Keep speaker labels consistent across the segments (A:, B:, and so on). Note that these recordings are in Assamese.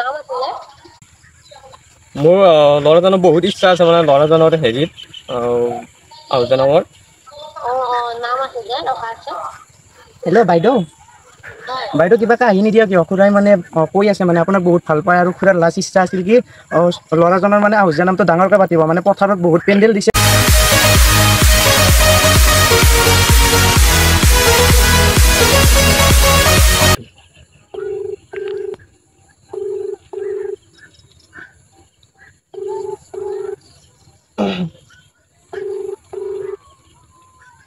A: নাম আছিলে।
B: মোৰ ল'ৰাজনৰ বহুত ইচ্ছা আছে, মানে ল'ৰাজনৰ হেৰিত আহোজানামৰ।
A: নাম আছে যে ৰখা আছে।
C: হেল্ল' বাইদেউ, বাইদেউ কিবা কাহিনী দিয়ক কিয়? খুৰাই মানে কৈ আছে মানে আপোনাক বহুত ভাল পায় আৰু খুৰাৰ লাষ্ট ইচ্ছা আছিল কি ল'ৰাজনৰ মানে আহোজা নামটো ডাঙৰকৈ পাতিব, মানে পথাৰত বহুত পেণ্ডেল দিছে।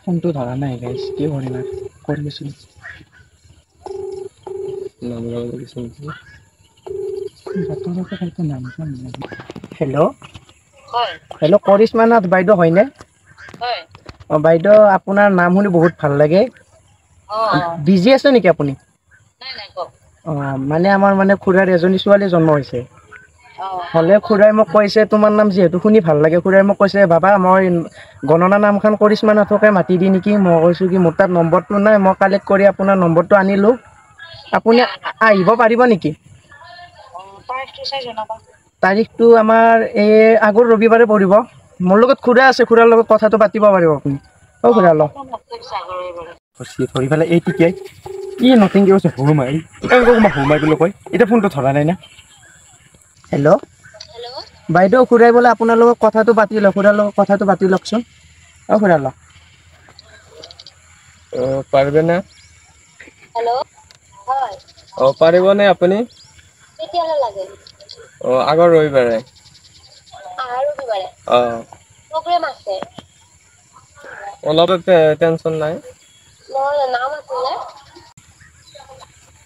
C: ফোনটো ধৰা নাই গাইছ, কি কৰিম আৰু, কৰি আছিলোঁ। হেল্ল' হেল্ল', কৰিশ্মা নাথ বাইদেউ হয়নে? অঁ বাইদেউ, আপোনাৰ নাম শুনি বহুত ভাল লাগে। বিজি আছে নেকি আপুনি? অঁ মানে আমাৰ মানে খুৰাৰ এজনী ছোৱালী জন্ম হৈছে, হ'লে খুৰাই মোক কৈছে তোমাৰ নাম যিহেতু শুনি ভাল লাগে, খুৰাই মোক কৈছে বাবা মই গণনা নামখন কৰিশ্মা নাথকে মাতি দি নেকি। মই কৈছোঁ কি মোৰ তাত নম্বৰটো নাই, মই কালেক্ট কৰি আপোনাৰ নম্বৰটো আনিলোঁ। আপুনি আহিব পাৰিব নেকি? তাৰিখটো আমাৰ এই আগৰ ৰবিবাৰে পৰিব। মোৰ লগত খুৰা আছে, খুৰাৰ লগত কথাটো পাতিব পাৰিব আপুনি। অ' খুৰা লওক ধৰি পেলাই এই টিকিয়াই কি নতুনকৈ কৈছে সৰু মাই, সৰু মাই বুলি কয়, এতিয়া ফোনটো ধৰা নাই না। হেল্ল' বাইদেউ, খুৰাই বোলে আপোনাৰ লগত কথাটো পাতি লওক, খুৰাৰ লগত কথাটো পাতি লওকচোন। অ' খুৰা লওক।
B: অ' পাৰিবনে? অ' পাৰিবনে আপুনি? অ' আগৰ ৰবিবাৰে। অ' অলপ টেনচন নাই।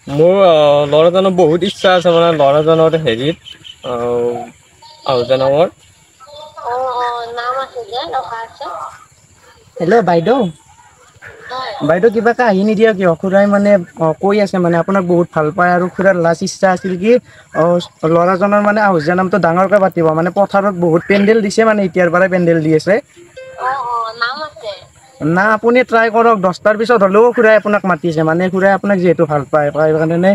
B: মোৰ ল'ৰাজনৰ বহুত ইচ্ছা আছে, মানে ল'ৰাজনৰ হেৰিত আহোজানামৰ।
C: হেল্ল' বাইদেউ, বাইদেউ কিবা কাহিনী দিয়ক কিয়? খুৰাই মানে কৈ আছে মানে আপোনাক বহুত ভাল পায় আৰু খুৰাৰ লাষ্ট ইচ্ছা আছিল কি ল'ৰাজনৰ মানে আহোজা নামটো ডাঙৰকৈ পাতিব, মানে পথাৰত বহুত পেণ্ডেল দিছে, মানে এতিয়াৰ পৰাই পেণ্ডেল দি আছে। না আপুনি ট্ৰাই কৰক, 10টাৰ পিছত হ'লেও খুৰাই আপোনাক মাতিছে, মানে খুৰাই আপোনাক যিহেতু ভাল পায় কাৰণে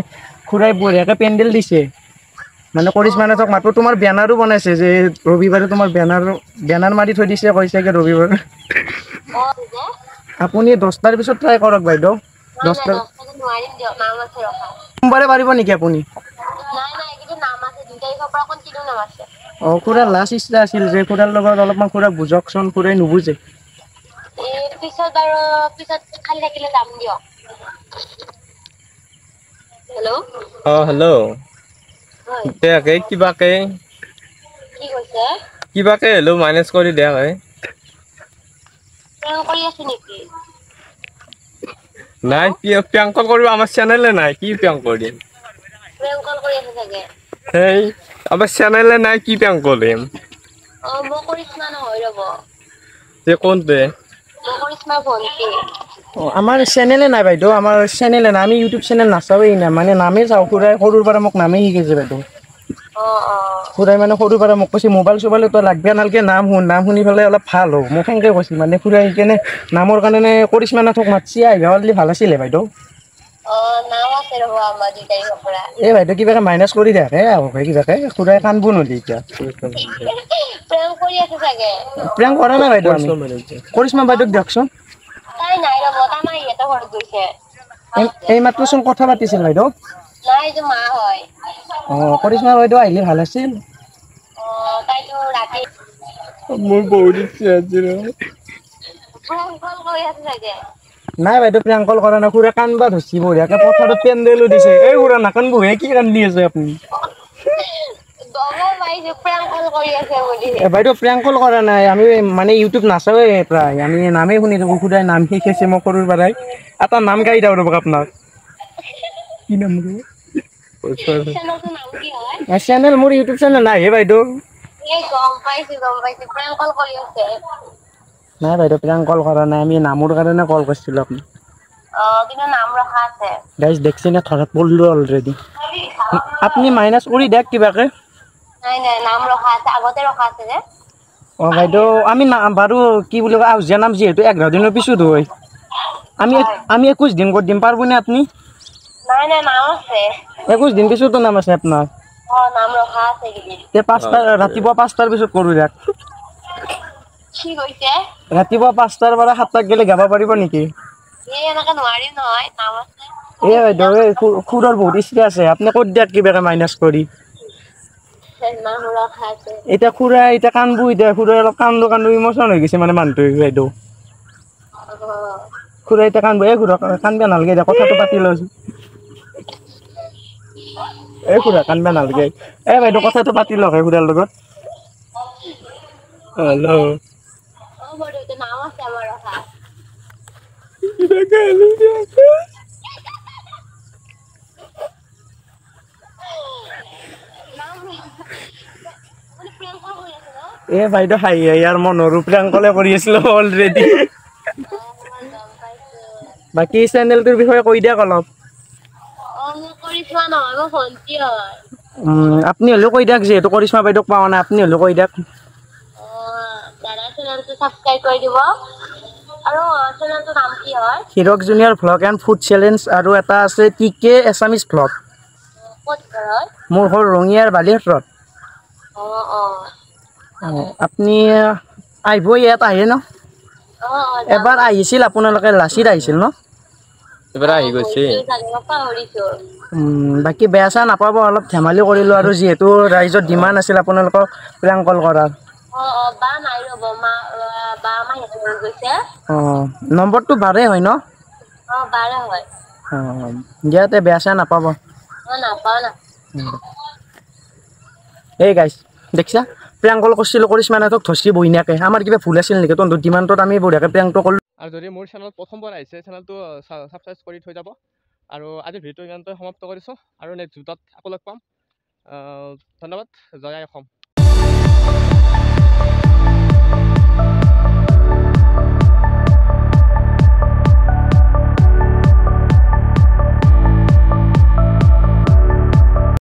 C: খুৰাই বঢ়িয়াকৈ পেণ্ডেল দিছে, মানে কৰিশ্মা নাথক মাতো। তোমাৰ বেনাৰো বনাইছে যে ৰবিবাৰে, তোমাৰ বেনাৰ মাৰি থৈ দিছে, কৈছে কি ৰবিবাৰে। আপুনি 10টাৰ পিছত ট্ৰাই কৰক বাইদেউ। 10টা সোমবাৰে পাৰিব নেকি আপুনি? অঁ খুৰাৰ লাষ্ট ইচ্ছা আছিল যে খুৰাৰ লগত অলপমান খুৰাক বুজকচোন, খুৰাই নুবুজে।
B: অঁ হেল্ল', দে কিবাকে কিবাকে হেল্ল' মাইনাছ কৰি দিয়া হয়। নাই প্ৰিয়াংক কৰিব, আমাৰ চেনেলে নাই, কি প্ৰিয়াংক কৰিম? সেই আমাৰ চেনেলে নাই, কি প্ৰিয়াংক কৰিম? কোনটোৱে?
C: অঁ আমাৰ চেনেলে নাই বাইদেউ, আমাৰ চেনেলে নাই, আমি ইউটিউব চেনেল নাচাওঁৱেই না, মানে নামেই চাওঁ। খুৰাই সৰুৰ পৰা মোক নামেই শিকাইছে বাইদেউ। খুৰাই মানে সৰুৰ পৰা মোক কৈছে মোবাইল চোবাইল তই লাগবে নালগে, নাম শুন, নাম শুনি পেলাই অলপ ভাল হওক, মোক সেনেকৈ কৈছিল। মানে খুৰাই সেইকাৰণে নামৰ কাৰণে কৰিশ্মা নাথক মাতছি, আহিব পাৰিলে ভাল আছিলে বাইদেউ। এই বাইদেউ কিবাকে মাইনাছ কৰি থাকে কিবাকে, খুৰাই কান্দব নহ'লে এতিয়া। প্ৰেম কৰা নাই বাইদেউ, কৰিশ্মা বাইদেউক দিয়কচোন। এই মাত্ৰচোন কথা পাতিছিল বাইদেউ। অঁ কৰিশ্মা বাইদেউ আহিলে ভাল আছিল।
B: মোৰ বহুত ইচ্ছা আছিল।
C: নাই বাইদেউ প্ৰিয়াংকল কৰা নাই, খুৰা কান্দবা ধৰছি বঢ়িয়াকে, পথাৰত পেণ্ডেলো দিছে। এই খুৰা নাকান্দব হে, কি কান্দি আছে আপুনি? বাইদেউ প্ৰিয়াংকল কৰা নাই, আমি মানে ইউটিউব নাচাওঁৱেই প্ৰায়, আমি নামেই শুনি থাকোঁ। খুৰাই নাম শিকাইছে মোক সৰুৰ পৰাই। এটা নাম গাই দিওঁ ৰ'ব আপোনাক। কি নাম? চেনেল মোৰ ইউটিউব চেনেল নাই হে বাইদেউ। নাই বাইদেউ প্ৰিয়াংকল কৰা নাই, আমি নামৰ কাৰণে কল কৰিছিলোঁ আপুনি। গাইজ দেখছি না ধৰাত পৰিলোঁ অলৰেডি। আপুনি মাইনাছ কৰি দিয়ক কিবাকে। অঁ বাইদেউ আমি বাৰু কি বুলি কয় আহোজা নাম যিহেতু 11 দিনৰ পিছত হয়, আমি 21 দিন কৰি দিম, পাৰিবনে আপুনি?
A: নাই নাই, নাম আছে।
C: 21 দিন পিছতো নাম আছে আপোনাৰ?
A: নাম ৰখা আছে এইকেইদিন।
C: তে 5টা, ৰাতিপুৱা 5টাৰ পিছত কৰোঁ দিয়ক।
A: কি কৈছে?
C: ৰাতিপুৱা 5টাৰ পৰা 7টাত গেলে গাব পাৰিব নেকি?
A: এই এনেকে নোৱাৰিম নহয়, নাম আছে।
C: এই বাইদেউ, এই খুৰৰ বহুত ইচ্ছা আছে, আপুনি ক'ত দিয়ক কিবাকে মাইনাছ কৰি।
A: নাম ৰখা আছে।
C: এতিয়া খুৰা এতিয়া কান্দবো, এতিয়া খুৰাই অলপ কান্দো কান্দো ইম'চন হৈ গৈছে মানে মানুহটো বাইদেউ। খুৰা এতিয়া কান্দবো। এই খুৰা কান্দবা নালাগে, এতিয়া কথাটো পাতি লওঁচোন। এই খুৰা কান্দবা নালাগে, এই বাইদেউ কথাটো পাতি লওক এই খুৰাৰ লগত। হেল্ল'।
A: নাম আছে আমাৰ ৰখা।
C: এ বাইদেউ হাঁহি হাঁহি আৰু মনৰো প্ৰিয়াংকলে কৰি আছিলো অলৰেডি। বাকী চেনেলটোৰ বিষয়ে কৈ দিয়ক অলপ। আপুনি হ'লেও কৈ দিয়ক, যিহেতু কৰিশ্মা বাইদেউক পোৱা নাই, আপুনি হ'লেও কৈ দিয়ক। Hirak junior vlog and food challenge, আৰু এটা আছে টি কে এছামিজ ভ্লগ। মোৰ ঘৰ ৰঙিয়াৰ বালিসত্ৰত। আপুনি আহিব, ইয়াত আহে ন? এবাৰ আহিছিল আপোনালোকে, লাচিত আহিছিল ন?
B: এবাৰ আহি গৈছে।
C: বাকী বেয়া চেয়া নাপাব, অলপ ধেমালি কৰিলোঁ আৰু, যিহেতু ৰাইজৰ ডিমাণ্ড আছিল আপোনালোকক প্ৰেংক কল কৰাৰ। নম্বৰটো বাৰে হয় ন? দিয়া বেয়া চেয়া নাপাব। এই গাইছ দেখিছা, প্ৰেংক কল কৰিছিলোঁ কৰিশ্মা নাথক ধৰছি বইনাকে। আমাৰ কিবা ভুল আছিল নেকি? তহঁতৰ ডিমাণ্ডত আমি বঢ়িয়াকৈ প্ৰেংকটো কৰিলোঁ।
B: আৰু যদি মোৰ চেনেলত প্ৰথমবাৰ আহিছে, চেনেলটো ছাবস্ক্ৰাইব কৰি থৈ যাব। আৰু আজিৰ ভিডিঅ'টো ইমানতে সমাপ্ত কৰিছোঁ, আৰু নেক্সট ভিডিঅ'ত আকৌ লগ পাম। ধন্যবাদ, জয় আই অসম।